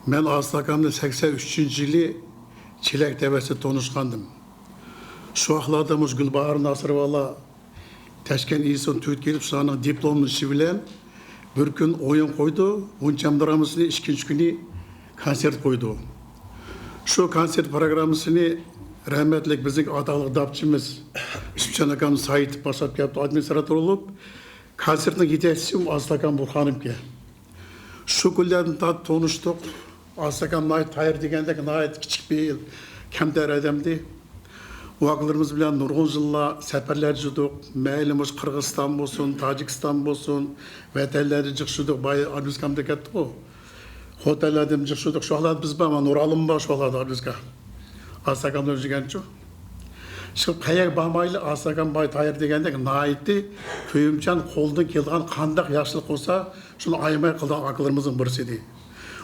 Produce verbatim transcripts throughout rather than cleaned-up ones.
مەن ئاسىت ئاكامنى سەكسەن ئۈچىنچى يىلى چېلەك دەۋەسىدە تونۇشقانىدىم. شۇ ۋاقىتلاردا مۇشۇ گۈلباھار ناسىرىۋالا، تەشكەن ئىسىن تۈرت كېلىپ، شۇلارنىڭ دىپلومنىڭ ئىشى بىلەن بىر كۈن ئويۇن قويدى، غۇنچەم درامىسىنى، ئىككىنچى كۈنى كونسېرت قويدى. شۇ كونسېرت پروگراممىسىنى رەھمەتلىك بىزنىڭ ئاتاقلىق داپچىمىز ئۈسۈپجان ئاكام سايىتوف باشلاپ كەپتۇ، ئادمىنىستراتور بولۇپ. كونسېرتنىڭ يېتەكچىسى ئاسىت ئاكام بۇ خانىمكەن. شۇ كۈنلەردىن تارتىپ تونۇشتۇق. ئاسىت ئاكام ناھايىتى تايىر دېگەندەك ناھايىتى كىچىك پېئىل، كەمتەر ئادەمدى. ئۇ ئاكىلىرىمىز بىلەن نۇرغۇن يىللار سەپەرلەردە يۈردۇق. مەيلى مۇشۇ قىرغىزىستان بولسۇن، تاجىكىستان بولسۇن، ۋەتەنلەردە جىق يۈردۇق. بايا ئارمىسكامدا كەتتىقۇ. خوتەنلەردە جىق يۈردۇق. شۇ ۋاقىتلاردا بىز بار، مانا نۇرئالىم بار شۇ ۋاقىتلاردا ئارمىسكا. ئاسىت ئاكامدىن ئۆزگەنچۇ. شۇ قەيەرگە بارمايلى، ئاسىت ئاكام باي تايىر دېگەندەك ناھايىتى كۆيۈمچان، قولىدىن كېلىدىغان قانداق ياخشىلىق بولسا، شۇنى ئايىماي قىلىدىغان ئاكىلىرىمىزنىڭ بىرسى ئىدى.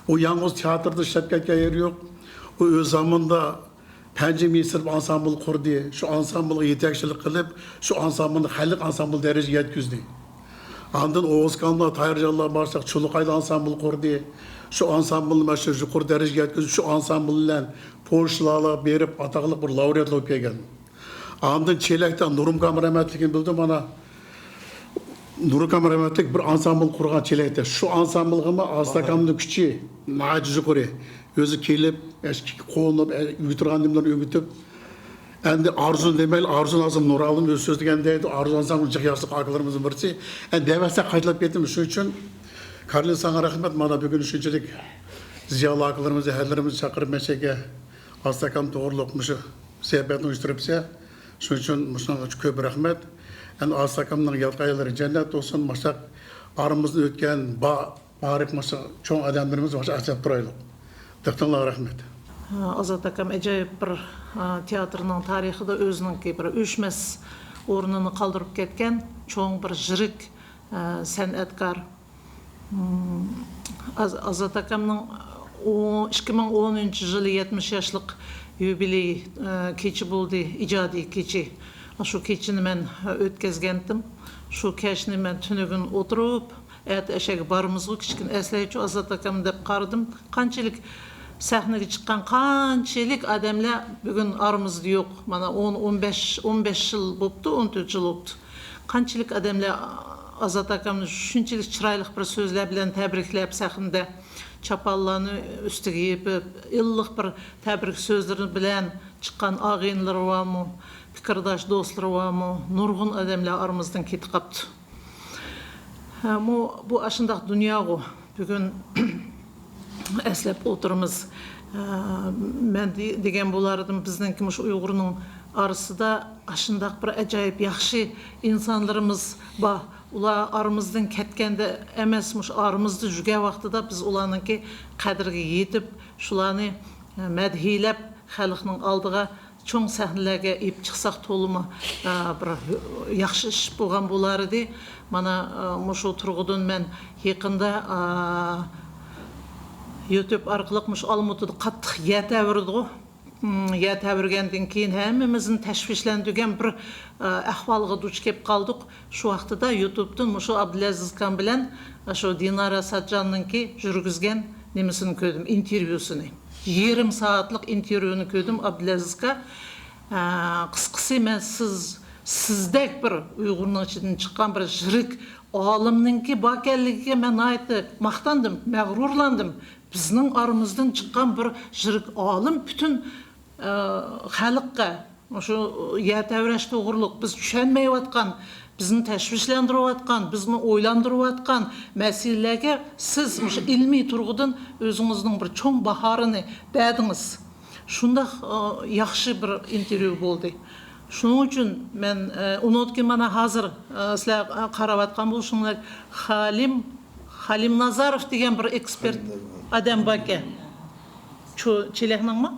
ئۇ يالغۇز تىياتىردا ئىشلەپ كەتكەن يېرى يوق. ئۇ ئۆز زامانىدا پەنجى مىسىر ئانسامبىل قۇردى. شۇ ئانسامبىلغا يېتەكچىلىك قىلىپ، شۇ ئانسامبىلنى خەلق ئانسامبىلى دەرىجىگە يەتكۈزدى. ئاندىن ئوغۇز كاملار، تايىرجانلار باشلىق چۇلۇقايدا ئانسامبىل قۇردى. شۇ ئانسامبىلنى مانا شۇ يۇقىرى دەرىجىگە يەتكۈزۈپ، شۇ ئانسامبىل بىلەن پولشىلارغا بېرىپ، ئاتاقلىق بىر لائورېت بولۇپ كەلگەن. ئاندىن چېلەكتە نۇرۇمكام رەھمەتلىكنى بىلدىم، مانا. نۇرۇمكام رەھمەتلىك بىر ئانسامبىل قۇرغان چېلەكتە. شۇ ئانسامبىلغىمۇ ئاسىت ئاكامنىڭ كۈچى ناھايىتى يۇقىرى. ئۆزى كېلىپ، قونۇپ، ئۆگىتىدىغان نېمىلەرنى ئۆگىتىپ. ئەمدى ئارزۇ دېمەيلى، ئارزۇ ھازىر نۇرئالىم ئۆز سۆزلىگەن دەيدۇ، ئارزۇ ئانسامبىل جىق ياخشىلىق ئاكىلىرىمىزنىڭ بىرسى. ئەمدى دەۋەتسە قايتىلاپ كەتتىم، شۇنىڭ ئۈچۈن كارلىن ساڭا رەھمەت، مانا بۈگۈن شۇنچىلىك زىيالىي ئاكىلىرىمىزنى، ھەرلىرىمىزنى چاقىرىپ مەشەگە ئاسىت ئاكام توغرۇلۇق مۇشۇ سۆھبەتنى ئۇيۇشتۇرۇپسەن. شۇنىڭ ئۈچۈن مۇشۇنىڭ ئۈچۈن كۆپ رەھمەت. ئەمدى ئاسىت ئاكامنىڭ ياتقان يەرلىرى جەننەت بولسۇن، ماشۇنداق ئارىمىزدىن ئۆتكەن با-، بارىپ ماشۇ چوڭ ئادەملىرىمىزنى ماشۇ ئەسلەپ تۇرايلۇق. دىققىتىڭلارغا رەھمەت. ئازات ئاكام ئاجايىپ بىر، تىياتىرنىڭ تارىخىدا ئۆزىنىڭكى بىر ئۆچمەس ئورنىنى قالدۇرۇپ كەتكەن چوڭ بىر يىرىك، سەنئەتكار. ئاز-، ئازات ئاكامنىڭ ئو-، ئىككى مىڭ ئونىنچى يىلى يەتمىش ياشلىق يۇبىلېي، كېچە بولدى، ئىجادىي كېچە. شۇ كېچىنى مەن ئۆتكۈزگەنتىم. شۇ كەچنى مەن تۈنۈگۈن ئولتۇرۇپ، ئەتە ئەشەگە بارىمىزغۇ، كىچىككىنە ئەسلەيچۇ ئازات ئاكام دەپ قارىدىم. قانچىلىك سەھنىگە چىققان، قانچىلىك ئادەملەر بۈگۈن ئارىمىزدا يوق. مانا ئون، ئون بەش، ئون بەش يىل بوپتۇ، ئون تۆت يىل بوپتۇ. قانچىلىك ئادەملەر ئازات ئاكامنى شۇنچىلىك چىرايلىق بىر سۆزلەر بىلەن تەبرىكلەپ، سەھنىدە چاپانلارنى ئۈستىگە يېپىپ، ئىللىق بىر تەبرىك سۆزلىرى بىلەن چىققان ئاغىنىلىرى بارمۇ، پىكىرداش دوستلىرى بارمۇ، نۇرغۇن ئادەملەر ئارىمىزدىن كېتىپ قاپتۇ. ھە، مۇ-، بۇ ئاشۇنداق دۇنياغۇ. بۈگۈن ئەسلەپ ئولتۇرىمىز. ھە، مەن دې-، دېگەن بولار ئىدىم، بىزنىڭكى مۇشۇ ئۇيغۇرنىڭ ئارىسىدا ئاشۇنداق بىر ئاجايىپ ياخشى ئىنسانلىرىمىز بار. ئۇلار ئارىمىزدىن كەتكەندە ئەمەس، مۇشۇ ئارىمىزدا يۈرگەن ۋاقتىدا بىز ئۇلارنىڭكى قەدرىگە يېتىپ، شۇلارنى، ھە، مەدھىيلەپ، خەلقنىڭ ئالدىغا چوڭ سەھنىلەرگە ئېلىپ چىقساق تولىمۇ، ئە، بىر ياخشى ئىش بولغان بولار ئىدى. مانا، ئە، مۇشۇ تۇرغۇدىن مەن يېقىندا، ئە، يۇتۇب ئارقىلىق مۇشۇ ئالمۇتىدا قاتتىق يەر تەۋرىدىغۇ. م، يەر تەۋرىگەندىن كېيىن ھەممىمىزنى تەشۋىشلەندۈرگەن بىر، ئە، ئەھۋالغا دۇچ كېلىپ قالدۇق. شۇ ۋاقتىدا يۇتۇبتىن مۇشۇ ئابدۇلئەزىز ئاكام بىلەن شۇ دىنارا ساتجاننىڭكى يۈرگۈزگەن نېمىسىنى كۆردۈم، ئىنتېرۋيۇسىنى. يېرىم سائەتلىك ئىنتېرۋيۇنى كۆردۈم ئابدۇلئەزىز ئاكا. ئە، قىسقىسى، مەن سىز، سىزدەك بىر ئۇيغۇرنىڭ ئىچىدىن چىققان بىر يىرىك ئالىمنىڭكى باركەنلىكىگە مەن ناھايىتى ماختاندىم، مەغرۇرلاندىم. بىزنىڭ ئارىمىزدىن چىققان بىر يىرىك ئالىم پۈتۈن، ئە، خەلققە مۇشۇ يەر تەۋرەش توغرۇلۇق بىز چۈشەنمەيۋاتقان، بىزنى تەشۋىشلەندۈرۈۋاتقان، بىزنى ئويلاندۇرۇۋاتقان مەسىلىلەرگە سىز مۇشۇ ئىلمىي تۇرغۇدىن ئۆزىڭىزنىڭ بىر چوڭ باھارىنى بەردىڭىز. شۇنداق، ئە، ياخشى بىر ئىنتېرۋيۇ بولدى. شۇنىڭ ئۈچۈن مەن، ئە، ئۇنىڭدىكى مانا ھازىر، ئە، سىلەر، ئە، قاراۋاتقان بولۇشۇڭلار خالىم، خالىم نازاروف دېگەن بىر ئېكسپېرت ئادەم باركەن. شۇ چېلەكنىڭمۇ؟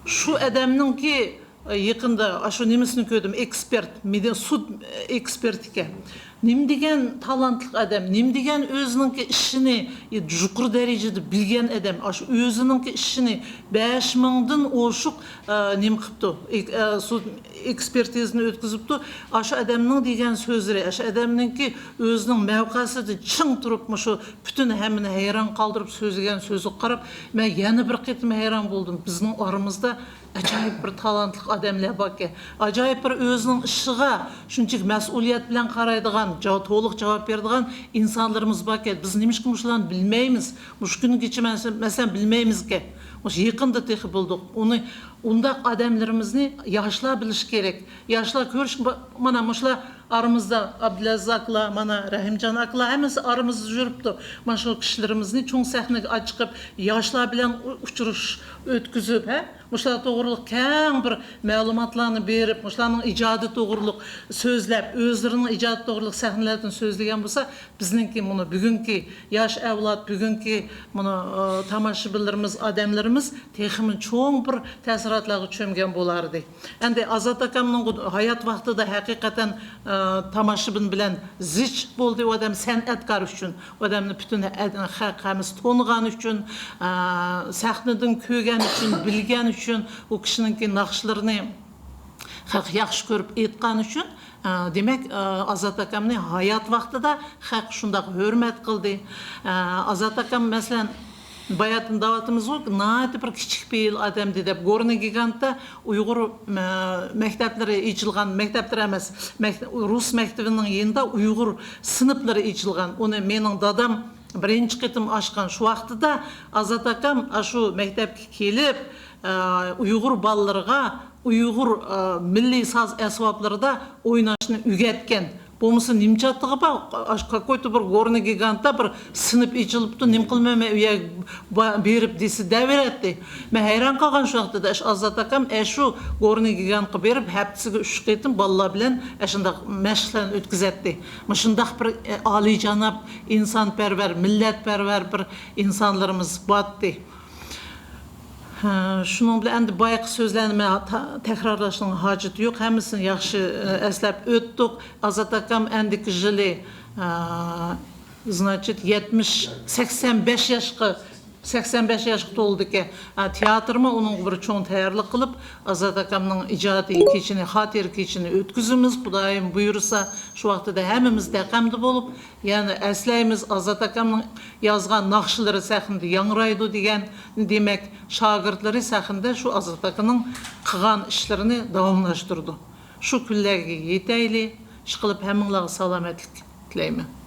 شۇ ئادەمنىڭكى يېقىندا ئاشۇ نېمىسىنى كۆردۈم، ئېكسپېرت، مېدىيا سۇد ئېكسپېرتى ئىكەن. نېمە دېگەن تالانتلىق ئادەم، نېمە دېگەن ئۆزىنىڭكى ئىشىنى يۇقىرى دەرىجىدە بىلگەن ئادەم، ئاشۇ ئۆزىنىڭكى ئىشىنى بەش مىڭدىن ئوشۇق، ئە، نېمە قىپتۇ، ئېك-، ئە، سود ئېكسپېرتىزىنى ئۆتكۈزۈپتۇ. ئاشۇ ئادەمنىڭ دېگەن سۆزلىرى، ئاشۇ ئادەمنىڭكى ئۆزىنىڭ مەۋقەسىدە چىڭ تۇرۇپ، مۇشۇ پۈتۈن ھەممىنى ھەيران قالدۇرۇپ سۆزلىگەن سۆزىگە قاراپ، مەن يەنە بىر قېتىم ھەيران بولدۇم. بىزنىڭ ئارىمىزدا ئاجايىپ بىر تالانتلىق ئادەملەر باركەن. ئاجايىپ بىر ئۆزىنىڭ ئىشىغا شۇنچىلىك مەسئۇلىيەت بىلەن قارايدىغان، جاۋ-، تولۇق جاۋاب بېرىدىغان ئىنسانلىرىمىز باركەن. بىز نېمىشقا مۇشۇلارنى بىلمەيمىز؟ مۇشۇ كۈنگىچە مەسە-، مەسىلەن، بىلمەيمىزكەن. مۇشۇ يېقىندا تېخى بىلدۇق. ئۇنى، ئۇنداق ئادەملىرىمىزنى ياشلار بىلىشى كېرەك. ياشلار كۆرۈش، مانا مۇشۇلار ئارىمىزدا ئابدۇلئەزىز ئاكىلار، مانا رەھىمجان ئاكىلار ھەممىسى ئارىمىزدا يۈرۈپتۇ. مانا شۇ كىشىلىرىمىزنى چوڭ سەھنىگە چىقىپ، ياشلار بىلەن ئۇ-، ئۇچرىشىش ئۆتكۈزۈپ، ھە؟ مۇشۇلار توغرۇلۇق كەڭ بىر مەلۇماتلارنى بېرىپ، مۇشۇلارنىڭ ئىجادى توغرۇلۇق سۆزلەپ، ئۆزلىرىنىڭ ئىجادى توغرۇلۇق سەھنىلەردىن سۆزلىگەن بولسا، بىزنىڭكى مۇنۇ بۈگۈنكى ياش ئەۋلاد، بۈگۈنكى مۇنۇ، ئى، تاماشىبىنلىرىمىز، ئادەملىرىمىز تېخىمۇ چوڭ بىر تەسىراتلارغا چۆمگەن بولار ئىدى. ئەمدى ئازات ئاكامنىڭ ھايات ۋاقتىدا ھەقىقەتەن، ئە، تاماشىبىن بىلەن زىچ بولدى. ئۇ ئادەم سەنئەتكار ئۈچۈن، ئۇ ئادەمنى پۈتۈن ئە-، خەق ھەممىسى تونۇغان ئۈچۈن، ئە، سەھنىدىن كۆرگەن ئۈچۈن، بىلگەن ئۈچۈن، ئۇ كىشىنىڭكى ناخشىلىرىنى خەق ياخشى كۆرۈپ ئېيتقان ئۈچۈن، ئە، دېمەك، ئە، ئازات ئاكامنى ھايات ۋاقتىدا خەق شۇنداق ھۆرمەت قىلدى. ئە، ئازات ئاكام، مەسىلەن، باياتىن دەۋاتىمىزغۇ، ناھايىتى بىر كىچىك پېئىل ئادەمدى دەپ. گورنىي گىگانتتا ئۇيغۇر، مە-، مەكتەپلىرى ئېچىلغان، مەكتەپلىرى ئەمەس، مەك-، رۇس مەكتىۋىنىڭ يېنىدا ئۇيغۇر سىنىپلىرى ئېچىلغان. ئۇنى مېنىڭ دادام بىرىنچى قېتىم ئاچقان. شۇ ۋاقتىدا ئازات ئاكام ئاشۇ مەكتەپكە كېلىپ، ئە، ئۇيغۇر بالىلىرىغا ئۇيغۇر، ئە، مىللىي ساز ئەسۋابلىرىدا ئويناشنى ئۆگەتكەن. بولمىسا نېمە چاتىقى بار؟ ئاشۇ какой-то بىر گورنىي گىگانتتا بىر سىنىپ ئېچىلىپتۇ، نېمە قىلىمەن مەن ئۇ يەرگە با-، بېرىپ دېسە دەۋېرەتتى. مەن ھەيران قالغان شۇ ۋاقتىدا، ئاشۇ ئازات ئاكام ئەشۇ گورنىي گىگانتقا بېرىپ ھەپتىسىگە ئۈچ قېتىم بالىلار بىلەن ئاشۇنداق مەشىقلەرنى ئۆتكۈزەتتى. مۇشۇنداق بىر، ئە، ئالىيجاناب، ئىنسانپەرۋەر، مىللەتپەرۋەر بىر ئىنسانلىرىمىز بارتتى. ھە، شۇنىڭ بىلەن ئەمدى بايىقى سۆزلەرنى مەن تا-، تەكرارلاشنىڭ ھاجىتى يوق. ھەممىسىنى ياخشى، ئە، ئەسلەپ ئۆتتۇق. ئازات ئاكام ئەندىكى يىلى، ئە، значит، يەتمىش، سەكسەن بەش ياشقا، سەكسەن بەش ياشقا تولدىكەن. ئە، تىياتىرمۇ ئۇنىڭغا بىر چوڭ تەييارلىق قىلىپ، ئازات ئاكامنىڭ ئىجادىي كېچىنى، خاتىرە كېچىنى ئۆتكۈزىمىز. خۇدايىم بۇيرۇسا، شۇ ۋاقتىدا ھەممىمىز تەقەمدە بولۇپ، يەنە ئەسلەيمىز، ئازات ئاكامنىڭ يازغان ناخشىلىرى سەھنىدە ياڭرايدۇ دېگەن، دېمەك، شاگىرتلىرى سەھنىدە شۇ ئازات ئاكىنىڭ قىلغان ئىشلىرىنى داۋاملاشتۇرىدۇ. شۇ كۈنلەرگە يېتەيلى، ئىشقىلىپ ھەممىڭلارغا سالامەتلىك تىلەيمەن.